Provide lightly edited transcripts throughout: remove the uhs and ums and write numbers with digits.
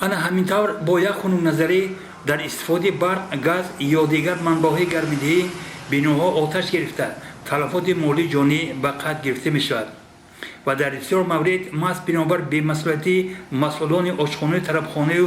Ана ҳамин тавр, бо як хунукназарӣ дар истифодаи барқ, газ ё дигар манбаъҳои гармидиҳӣ биноҳо оташ гирифта, талафоти молию ҷонӣ ба қайд гирифта мешавад. Ва дар бисёр маврид маҳз бинобар бемасъулиятии масъулони ошхонаю тарабхонаю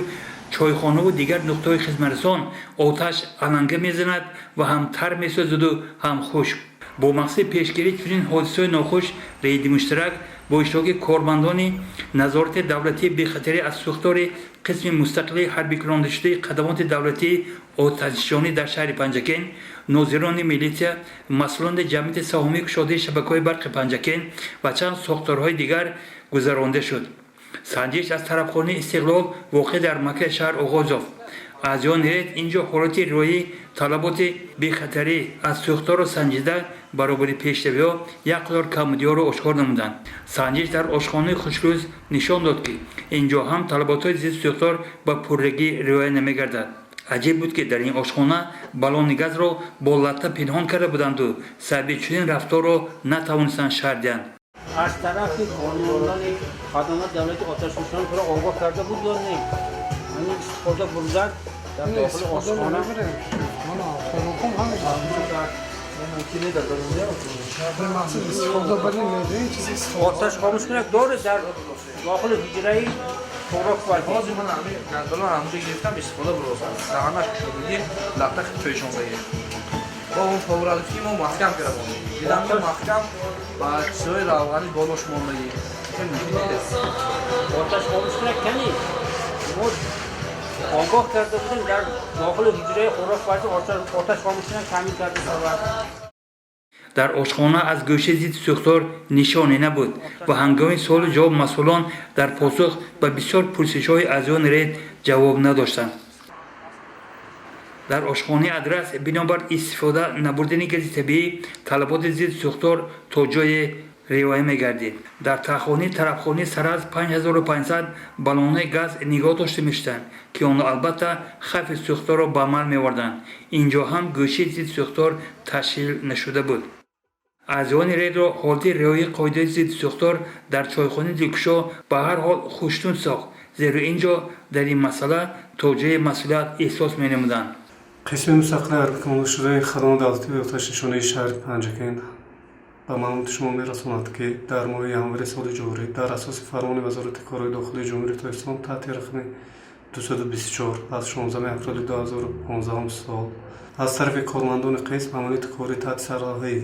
чойхонаву дигар нуқтаҳои хизматрасон оташ аланга мезанад ва ҳам тар месозаду, ҳам хушк. Бо мақсади пешгирии чунин ҳодисаҳои нохуш рейди муштарак бо иштироки кормандони Назорати давлатии бехатарӣ аз сӯхтори қисми мустақили ҳарбикунондашудаи Хадамоти давлатии оташнишонӣ дар шаҳри Панҷакент, нозирони милитсия, масъулони Ҷамъияти саҳомии кушодаи шабакаҳои барқи Панҷакент ва чанд сохторҳои дигар гузаронда шуд. Санҷиш аз тарабхонаи «Истиқлол», воқеъ дар маркази шаҳр, оғоз ёфт. Аъзоёни рейд ин ҷо ҳолати риояи талаботи бехатарӣ аз сӯхторро санҷида, баробари пешравиҳо як қатор камбудиҳоро ошкор намуданд. Санҷиш дар ошхонаи «Хушрӯз» нишон дод, ки ин ҷо ҳам талаботҳои зидди сӯхтор ба пуррагӣ риоя намегардад. Аҷиб буд, ки дар ин ошхона баллони газро бо латта пинҳон карда буданду сабаби чунин рафторро натавонистанд шарҳ диҳанд. Аз тарафи кормандони Хадамоти давлати оташнишон туро огоҳ карда буд ё не, ҳамин истифода бурдан дар дохили ошхона? Хӯрокум ҳамин мақсад истифода барем, ин чиз истифода. Оташ хомӯш кунак доред дар дохили ҳуҷраи хӯрокпазӣ? Ҳозир ман ҳамин гандалон ҳамҷо гирифтам, истифода бурдам. Даҳанаш кушодагӣ, латта пӯшондагӣ. Бо он фавралки мо маҳкам карда мондагӣ. Дидам, ки маҳкам ба чизҳои равғанӣ болош мондагӣ. Оташ хомӯш кунак кани? Мо огоҳ карда будем, дар дохили ҳуҷраи хӯрокпазӣ оташ хомӯш кунак таъмин карда шавад. Дар ошхона аз гӯшаи зидди сӯхтор нишоне набуд ва ҳангоми суолу ҷавоб масъулон дар посух ба бисёр пурсишҳои аъзоёни рейд ҷавоб надоштанд. Дар ошхонаи «Адрас» бинобар истифода набурдани гази табиӣ талаботи зидди сӯхтор то ҷое риоя мегардид. Дар таҳхонаи тарабхонаи «Саразм» 5500 баллонҳои газ нигоҳ дошта мешуданд, ки онҳо албатта хавфи сӯхторро ба амал меоварданд. Ин ҷо ҳам гӯшаи зидди сӯхтор ташкил нашуда буд. Аъзоёни рейдро ҳолати риояи қоидаи зидди сӯхтор дар чойхонаи «Дилкушо» ба ҳар ҳол хушнуд сохт, зеро ин ҷо дар ин масъала то ҷое масъулият эҳсос менамуданд. Қисми мустақили ҳарбикунонашудаи Хадамоти давлатии оташнишонии шаҳри Панҷакент ба маълумоти шумо мерасонад, ки дар моҳи январи соли ҷорӣ дар асоси фармони Вазорати корҳои дохилии Ҷумҳурии Тоҷикистон таҳти рақами 224 аз 16 апрели 2015 сол аз тарафи кормандони қисм амалиёти корӣ таҳти сарлавҳаи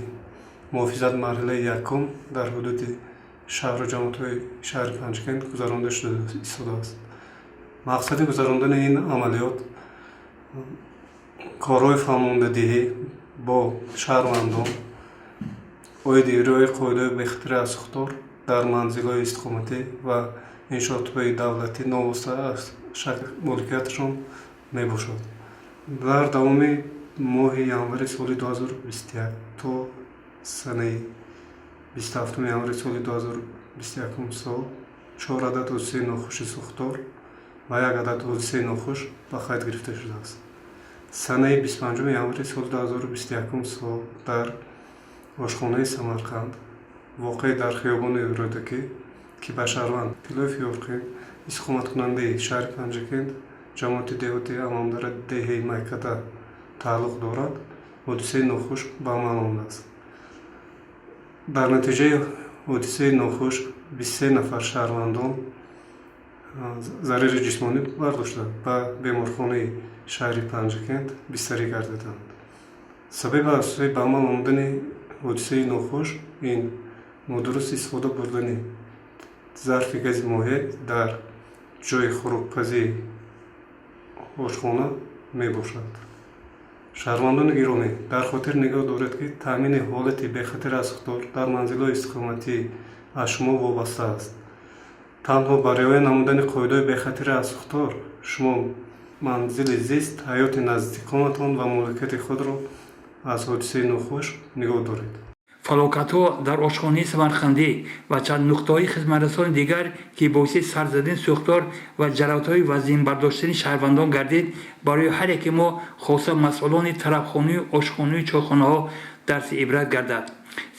«Муҳофизат марҳилаи якум» дар ҳудуди шаҳру ҷамоатҳои шаҳри Панҷакент гузаронда шуда истодааст. Мақсади гузарондани ин амалиёт корҳои фаҳмондадиҳӣ бо шаҳрвандон оиди риояи қоидаҳои бехатарӣ аз сӯхтор дар манзилҳои истиқоматӣ ва иншоотҳои давлатӣ новобаста аз шакли моликияташон мебошад. Дар давоми моҳи январи соли 2021 то санаи 27 январи соли 2021 сол чор адад ҳодисаи нохуши сӯхтор ва як адад ҳодисаи нохуш ба қайд гирифта шудааст. Санаи 25 январи соли 2021 сол дар ошхонаи «Самарқанд», воқеъ дар хиёбони Рӯдакӣ, ки ба шаҳрванд Тиллоев Ёрқин, истиқоматкунандаи шаҳри Панҷакент, ҷамоати деҳоти Амамдара, деҳаи Майкада тааллуқ дорад, ҳодисаи нохуш ба амал омадааст. Дар натиҷаи ҳодисаи нохуш 23 нафар шаҳрвандон зарари ҷисмонӣ бардошта, ба беморхонаи шаҳри Панҷакент бистарӣ гардиданд. Сабаби асосии ба амал омадани ҳодисаи нохуш ин нодуруст истифода бурдани зарфи гази моеъ дар ҷойи хӯрокпазии ошхона мебошад. Шаҳрвандони гиромӣ, дар хотир нигоҳ доред, ки таъмини ҳолати бехатари аз сӯхтор дар манзилҳои истиқоматӣ аз шумо вобаста аст. Танҳо ба риоя намудани қоидаҳои бехатарӣ аз сӯхтор шумо манзили зист, ҳаёти наздиконатон ва моликияти худро аз ҳодисаи нохуш нигоҳ доред. Фалокатҳо дар ошхонаи самарқандӣ ва чанд нуқтаҳои хизматрасони дигар, ки боиси сар задани сӯхтор ва ҷароҳатҳои вазнин бардоштани шаҳрвандон гардид, барои ҳар яке мо, хоса масъулони тарабхонаю ошхонаю чойхонаҳо, дарси ибрат гардад.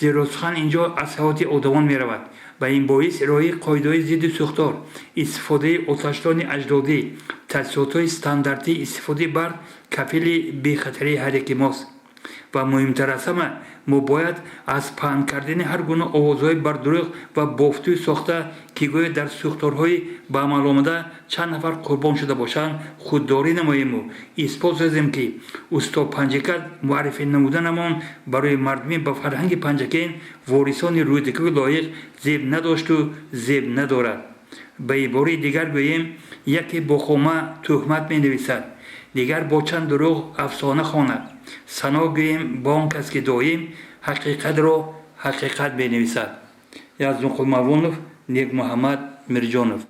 Зеро сухан инҷо аз ҳаёти одамон меравад. Ба ин боис риояи қоидаҳои зидди сӯхтор, истифодаи оташдони аҷдодӣ, таҷҳизотҳои стандартии истифодаи барқ кафили бехатарии ҳар яки мост. Ва муҳимтар аз ҳама, мо бояд аз паҳн кардани ҳар гуна овозҳои бардурӯғ ва бофтуи сохта, ки гӯё дар сӯхторҳои ба амал омада чанд нафар қурбон шуда бошанд, худдорӣ намоему исбот созем, ки усто Панҷакент муаррифӣ намуданамон барои мардуми ба фарҳанги Панҷакент, ворисони Рӯдакию Лоиқ, зеб надошту зеб надорад. Ба ибораи дигар гӯем, яке бо хома тӯҳмат менависад, дигар бо чанд дурӯғ афсона хонад. Сано гӯем ба он кас, ки доим ҳақиқатро ҳақиқат менависад. Яздонқул Мавлонов, Некмуҳаммад Мирҷонов.